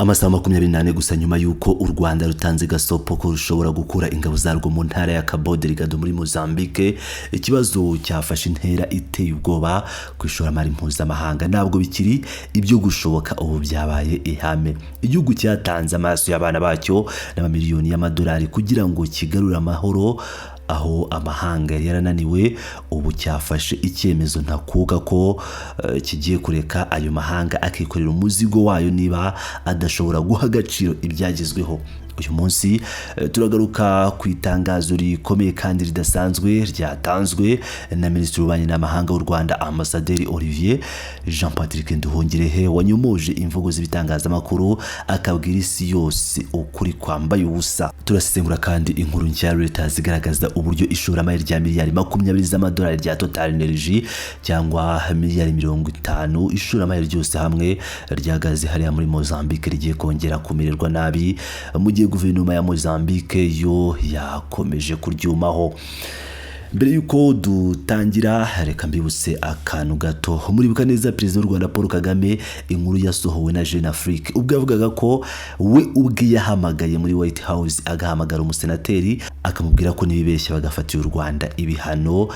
Amasaha 24 gusa nyuma y'uko u Rwanda rutanze gasopo ko rushobora gukura ingabo zarwo mu ntara ya Cabo Delgado muri Mozambique, ikibazo cyafashe intera iteye ubwoba ku ishoramari mpuzamahanga. Ntabwo bikiri ibyo gushoboka, ubu byabaye ihame. Igihugu cyatanze amaraso y'abana bacyo n'amamiliyoni y'amadolari kugira ngo kigarure amahoro aho amahanga yari yarananiwe, ubu cyafashe icyemezo ntakuka ko kigiye kureka ayo mahanga akikorera umuzigo wayo niba adashobora guha agaciro ibyagezweho. Uyu munsi turagaruka ku itangazo rikomeye kandi ridasanzwe ryatanzwe na Minisitiri w'Ububanyi n'Amahanga w'u Rwanda, Ambasaderi Olivier Jean Patrick Nduhungirehe, wanyomoje imvugo z'ibitangazamakuru akabwira isi yose ukuri kwambaye ubusa. Turasesengura kandi inkuru nshya ya Reuters igaragaza uburyo ishoramari rya miliyari 20 z'amadolari rya Total Energy cyangwa miliyari 50 ishoramari ryose hamwe ryagaze hariya muri Mozambique rigiye kongera kumererwa nabi, mu gihe guverinoma ya Mozambique yo yakomeje kuryumaho. Mbere y'uko dutangira, reka mbibutse akantu gato. Muribuka neza Perezida w'u Rwanda Paul Kagame, inkuru yasohowe na Jeune Afrique ubwo yavugaga ko we ubwe yahamagaye muri White House, agahamagara umusenateri akamubwira ko nibibeshya bagafatira u Rwanda ibihano,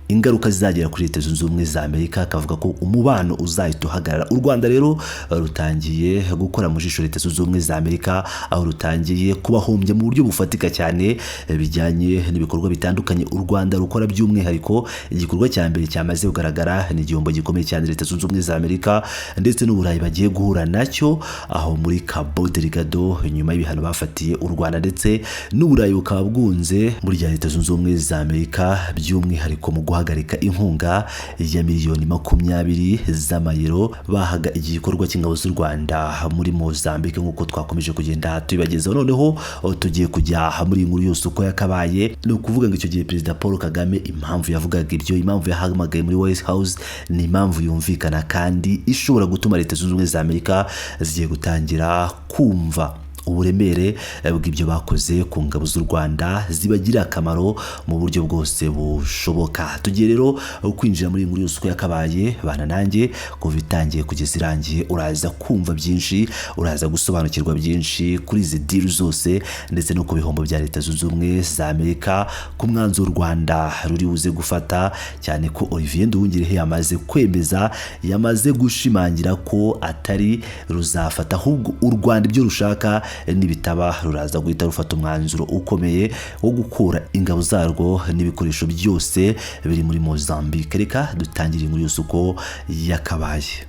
ingaruka zizagera kuri Leta Zunze Ubumwe za Amerika, akavuga ko umubano uzahita uhagarara. U Rwanda rero rutangiye gukora mu jisho Leta Zunze Ubumwe za Amerika, aho rutangiye kubahombya mu buryo bufatika cyane bijyanye n'ibikorwa bitandukanye u Rwanda rukora. By'umwihariko igikorwa cya mbere cyamaze kugaragara ni igihombo gikomeye cyane Leta Zunze Ubumwe za Amerika ndetse n'Uburayi bagiye guhura nacyo aho muri Cabo Delgado, nyuma y'ibihano bafatiye u Rwanda ndetse n'Uburayi bukaba bwunze muri rya Leta Zunze Ubumwe za Amerika, by'umwihariko mu guhagarika inkunga ya miliyoni 20 z'amayero bahaga igikorwa cy'ingabo z'u Rwanda muri Mozambique, nk'uko twakomeje kugenda tubibagezaho. Noneho tugiye kujya muri inkuru yose uko yakabaye. Ni ukuvuga ngo icyo gihe Perezida Paul Kagame, impamvu yavugaga ibyo, impamvu yahamagaye muri White House, ni impamvu yumvikana kandi ishobora gutuma Leta Zunze Ubumwe za Amerika zigiye gutangira kumva uburemere bw'ibyo bakoze ku ngabo z'u Rwanda zibagirira akamaro mu buryo bwose bushoboka. Tugiye rero kwinjira muri inkuru yose uko yakabaye. Bana nanjye kuva itangiye kugeza irangiye, uraza kumva byinshi, uraza gusobanukirwa byinshi kuri izi deal zose ndetse no ku bihombo bya Leta Zunze Ubumwe za Amerika, ku mwanzuro u Rwanda ruri buze gufata, cyane ko Olivier Nduhungirehe yamaze kwemeza, yamaze gushimangira ko atari ruzafata, ahubwo u Rwanda ibyo rushaka nibitaba ruraza guhita rufata umwanzuro ukomeye wo gukura ingabo zarwo n'ibikoresho byose biri muri Mozambique. Reka dutangire inkuru yose uko yakabaye.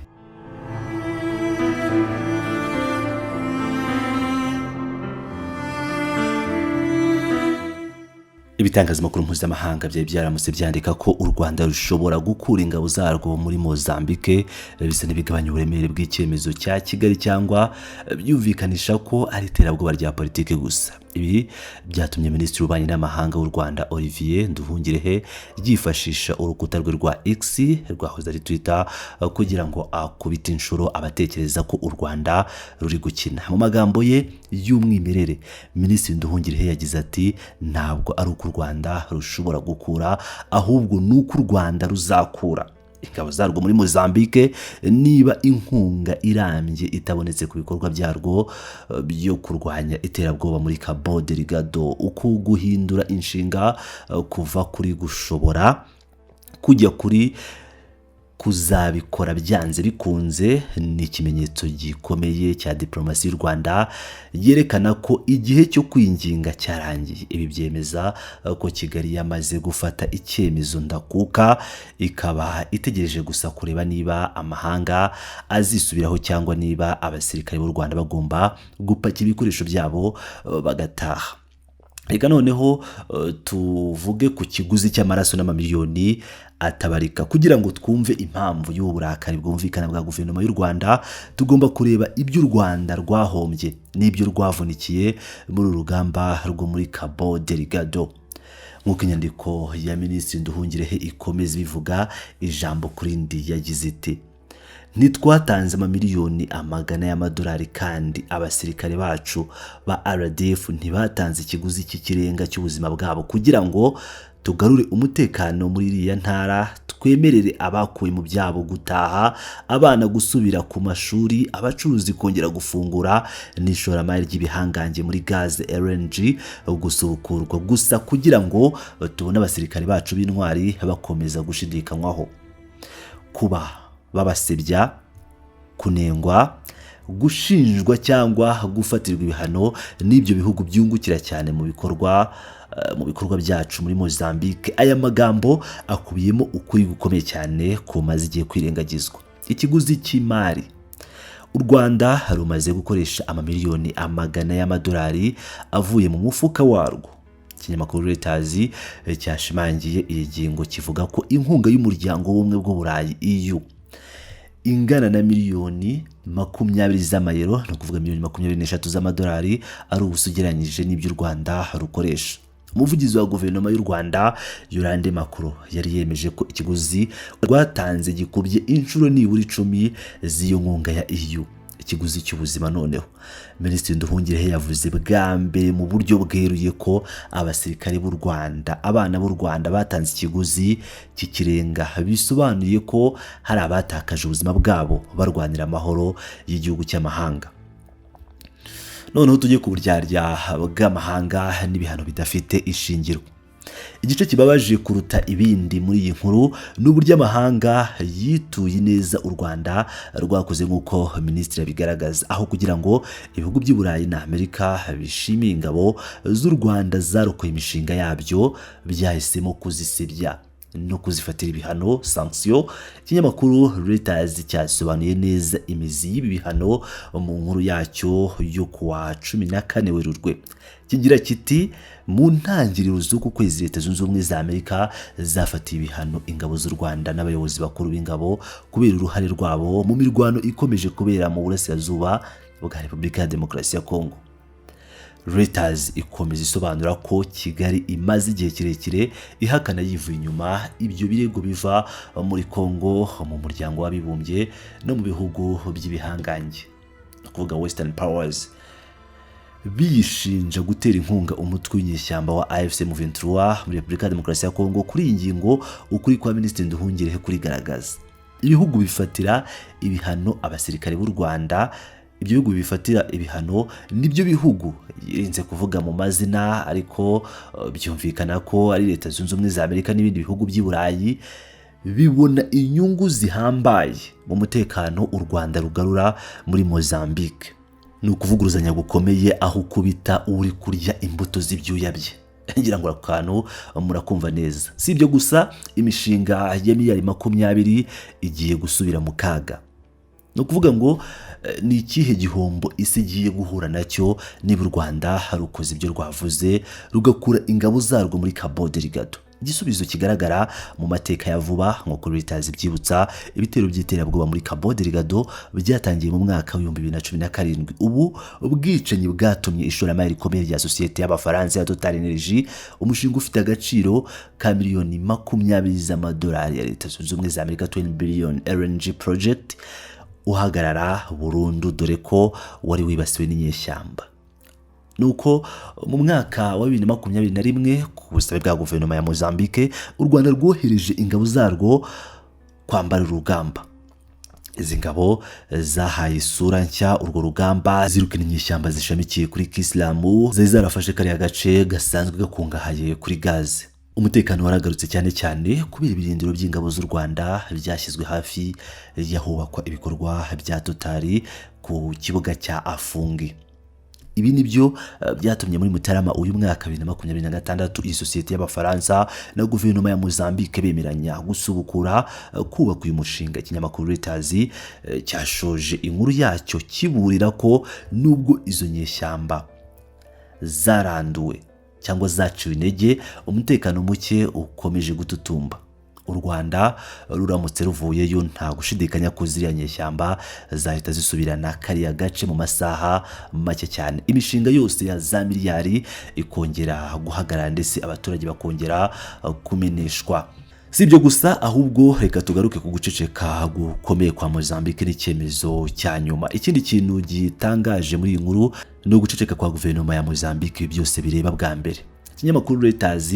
Ibitangazamakuru mpuzamahanga byari byaramutse byandika ko u Rwanda rushobora gukura ingabo zarwo muri Mozambique, bisa n'ibigabanya uburemere bw'icyemezo cya Kigali cyangwa byumvikanisha ko ari iterabwoba rya politiki gusa. Ibi byatumye Minisitiri w'Ububanyi n'Amahanga w'u Rwanda Olivier Nduhungirehe yifashisha urukuta rwe rwa X, rwahoze ari Twitter, kugira ngo akubite inshuro abatekereza ko u Rwanda ruri gukina. Mu magambo ye y'umwimerere, Minisitiri Nduhungirehe yagize ati: "Ntabwo ari uko u Rwanda rushobora gukura, ahubwo ni uko u Rwanda ruzakura ingabo zarwo muri Mozambique niba inkunga irambye itabonetse ku bikorwa byarwo byo kurwanya iterabwoba muri Cabo Delgado." Uku guhindura inshinga kuva kuri gushobora kujya kuri kuzabikora byanze bikunze ni ikimenyetso gikomeye cya diplomasi y'u Rwanda, yerekana ko igihe cyo kwinginga cyarangiye. Ibi byemeza ko Kigali yamaze gufata icyemezo ndakuka, ikaba itegereje gusa kureba niba amahanga azisubiraho cyangwa niba abasirikare b'u Rwanda bagomba gupakira ibikoresho byabo bagataha. Reka noneho tuvuge ku kiguzi cy'amaraso n'amamiliyoni atabarika. Kugira ngo twumve impamvu y'ubu burakari bwumvikana bwa guverinoma y'u Rwanda, tugomba kureba ibyo u Rwanda rwahombye n'ibyo rwavunikiye muri uru rugamba rwo muri Cabo Delgado. Nk'uko inyandiko ya Minisitiri Nduhungirehe ikomeza ibivuga ijambo ku rindi, yagize iti: "Ntitwatanze amamiliyoni amagana y'amadolari, kandi abasirikare bacu ba RDF ntibatanze ikiguzi cy'ikirenga cy'ubuzima bwabo kugira ngo Tugarure umutekano muri iriya ntara, twemerere abakuwe mu byabo gutaha, abana gusubira ku mashuri, abacuruzi kongera gufungura, n'ishoramari ry'ibihangange muri gaze LNG gusubukurwa, gusa kugira ngo tubone abasirikare bacu b'intwari bakomeza gushidikanywaho, kuba babasebya, kunengwa, gushinjwa cyangwa gufatirwa ibihano n'ibyo bihugu byungukira cyane mu bikorwa byacu muri Mozambique. Aya magambo akubiyemo ukuri gukomeye cyane kumaze igihe kwirengagizwa. Ikiguzi cy'imari: u Rwanda rumaze gukoresha amamiliyoni amagana y'amadolari avuye mu mufuka warwo. Ikinyamakuru Reuters cyashimangiye iyi ngingo, kivuga ko inkunga y'Umuryango w'Ubumwe bw'Uburayi, EU, ingana na miliyoni 20 z'amayero, ni ukuvuga miliyoni 23 z'amadolari, ari ubusa ugereranyije n'ibyo u Rwanda rukoresha. Umuvugizi wa Guverinoma y'u Rwanda, Yolande Makolo, yari yemeje ko ikiguzi rwatanze gikubye inshuro nibura 10 z'iyo nkunga ya EU. Ikiguzi cy'ubuzima noneho: Minisitiri Nduhungirehe yavuze bwa mbere mu buryo bweruye ko abasirikare b'u Rwanda, abana b'u Rwanda, batanze ikiguzi cy'ikirenga, bisobanuye ko hari abatakaje ubuzima bwabo barwanira amahoro y'igihugu cy'amahanga. Noneho tujye ku buryarya bw'amahanga n'ibihano bidafite ishingiro. Igice kibabaje kuruta ibindi muri iyi nkuru ni uburyo amahanga yituye neza u Rwanda rwakoze, nk'uko minisitiri abigaragaza. Aho kugira ngo ibihugu by'i Burayi na Amerika bishimiye ingabo z'u Rwanda zarokoye imishinga yabyo, byahisemo kuzisebya no kuzifatira ibihano, sanction. Ikinyamakuru Reuters cyasobanuye neza imizi y'ibi bihano mu nkuru yacyo yo kuwa 14 Werurwe, kigira kiti: "Mu ntangiriro z'uku kwezi, Leta Zunze Ubumwe za Amerika zafatiye ibihano ingabo z'u Rwanda n'abayobozi bakuru b'ingabo kubera uruhare rwabo mu mirwano ikomeje kubera mu burasirazuba bwa Repubulika ya Demokarasi ya Kongo." Reuters ikomeza isobanura ko Kigali imaze igihe kirekire ihakana yivuye inyuma ibyo birego biva muri Kongo, mu Muryango w'Abibumbye no mu bihugu by'ibihangange, ni ukuvuga Western Powers, biyishinja gutera inkunga umutwe w'inyeshyamba wa AFC M23 muri Repubulika ya Demokarasi ya Kongo. Kuri iyi ngingo, ukuri kwa Minisitiri Nduhungirehe kurigaragaza. Ibihugu bifatira ibihano abasirikare b'u Rwanda, ibyo bihugu bifatira ibihano nibyo bihugu yirinze kuvuga mu mazina, ariko byumvikana ko ari Leta Zunze Ubumwe za Amerika n'ibindi bihugu by'i Burayi, bibona inyungu zihambaye mu mutekano u Rwanda rugarura muri Mozambique. Ni ukuvuguruzanya gukomeye, aho ukubita uri kurya imbuto z'ibyuya bye. Ngira ngo ako kantu murakumva neza. Si ibyo gusa, imishinga ya miliyari 20 igiye gusubira mu kaga. Ni ukuvuga ngo ni ikihe gihombo isi igiye guhura nacyo niba u Rwanda rukoze ibyo rwavuze, rugakura ingabo zarwo muri Cabo Delgado? Igisubizo kigaragara mu mateka ya vuba, nk'uko Reuters ibyibutsa: ibitero by'iterabwoba muri Cabo Delgado byatangiye mu mwaka wa 2017. Ubu ubwicanyi bwatumye ishoramari rikomeye rya sosiyete y'Abafaransa ya Total Energy, umushinga ufite agaciro ka miliyoni 20 z'amadolari ya Leta Zunze Ubumwe za Amerika, 20 billion LNG project, uhagarara burundu, dore ko wari wibasiwe n'inyeshyamba. Nuko mu mwaka wa 2021, ku busabe bwa Guverinoma ya Mozambique, u Rwanda rwohereje ingabo zarwo kwambara urugamba. Izi ngabo zahaye isura nshya urwo rugamba, zirukana inyeshyamba zishamikiye kuri kisilamu zari zarafashe kariya gace gasanzwe gakungahaye kuri gaze. Umutekano waragarutse, cyane cyane kubera ibirindiro by'ingabo z'u Rwanda byashyizwe hafi y'ahubakwa ibikorwa bya Total ku kibuga cya Afungi. Ibi ni byo byatumye muri Mutarama uyu mwaka 2026 iyi sosiyete y'Abafaransa na Guverinoma ya Mozambique bemeranya gusubukura kubaka uyu mushinga. Ikinyamakuru Reuters cyashoje inkuru yacyo kiburira ko nubwo izo nyeshyamba zaranduwe cyangwa zaciwe intege, umutekano muke ukomeje gututumba. U Rwanda ruramutse ruvuyeyo, nta gushidikanya ko ziriya nyeshyamba zahita zisubirana kariya gace mu masaha make cyane, imishinga yose ya za miliyari ikongera guhagarara, ndetse abaturage bakongera kumeneshwa. Si ibyo gusa, ahubwo reka tugaruke ku guceceka gukomeye kwa Mozambique n'icyemezo cya nyuma. Ikindi kintu gitangaje muri iyi nkuru ni uguceceka kwa Guverinoma ya Mozambique, ibi byose bireba bwa mbere. Ikinyamakuru Reuters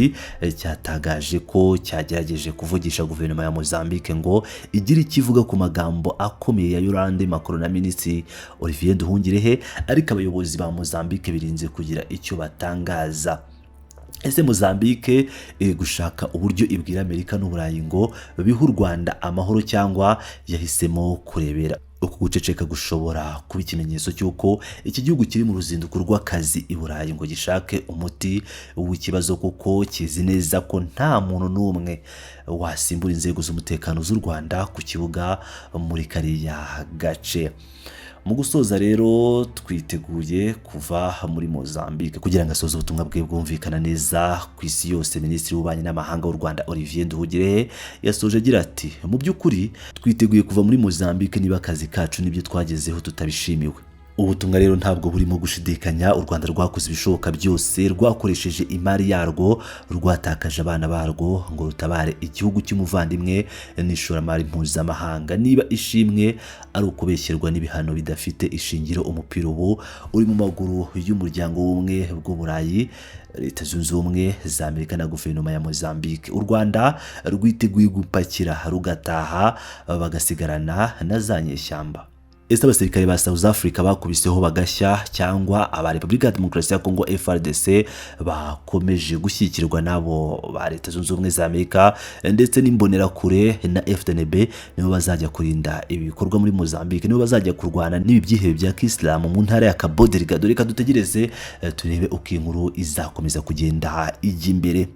cyatangaje ko cyagerageje kuvugisha guverinoma ya Mozambique ngo igire icyo ivuga ku magambo akomeye ya Yolande Makolo na Minisitiri Olivier Nduhungirehe, ariko abayobozi ba Mozambique birinze kugira icyo batangaza. Ese Mozambique iri gushaka uburyo ibwira Amerika n'Uburayi ngo bihe u Rwanda amahoro, cyangwa yahisemo kurebera? Uku guceceka gushobora kuba ikimenyetso cy'uko iki gihugu kiri mu ruzinduko rw'akazi i Burayi ngo gishake umuti w'ikibazo, kuko kizi neza ko nta muntu n'umwe wasimbura inzego z'umutekano z'u Rwanda ku kibuga muri kariya gace. Mu gusoza rero, twiteguye kuva muri Mozambique. Kugira ngo asoze ubutumwa bwe bwumvikana neza ku isi yose, Minisitiri w'Ububanyi n'Amahanga w'u Rwanda Olivier Nduhungirehe yasoje agira ati: "Mu by'ukuri twiteguye kuva muri Mozambique niba akazi kacu n'ibyo twagezeho tutabishimiwe." Ubutumwa rero ntabwo burimo gushidikanya. U Rwanda rwakoze ibishoboka byose, rwakoresheje imari yarwo, rwatakaje abana barwo ngo rutabare igihugu cy'umuvandimwe n'ishoramari mpuzamahanga. Niba ishimwe ari ukubeshyerwa n'ibihano bidafite ishingiro, umupira ubu uri mu maguru y'Umuryango w'Ubumwe bw'Uburayi, Leta Zunze Ubumwe za Amerika na guverinoma ya Mozambique. U Rwanda rwiteguye gupakira rugataha, bagasigarana na za nyeshyamba. Ese abasirikare ba South Africa bakubiseho bagashya, cyangwa aba Repubulika ya Demokarasi ya Kongo FARDC bakomeje gushyigikirwa n'abo ba Leta Zunze Ubumwe za Amerika ndetse n'Imbonerakure na FDNB, nibo bazajya kurinda ibi bikorwa muri Mozambique? Nibo bazajya kurwana n'ibi byihebe bya Kisilamu mu ntara ya Cabo Delgado? Reka dutegereze turebe uko inkuru izakomeza kugenda ijya imbere.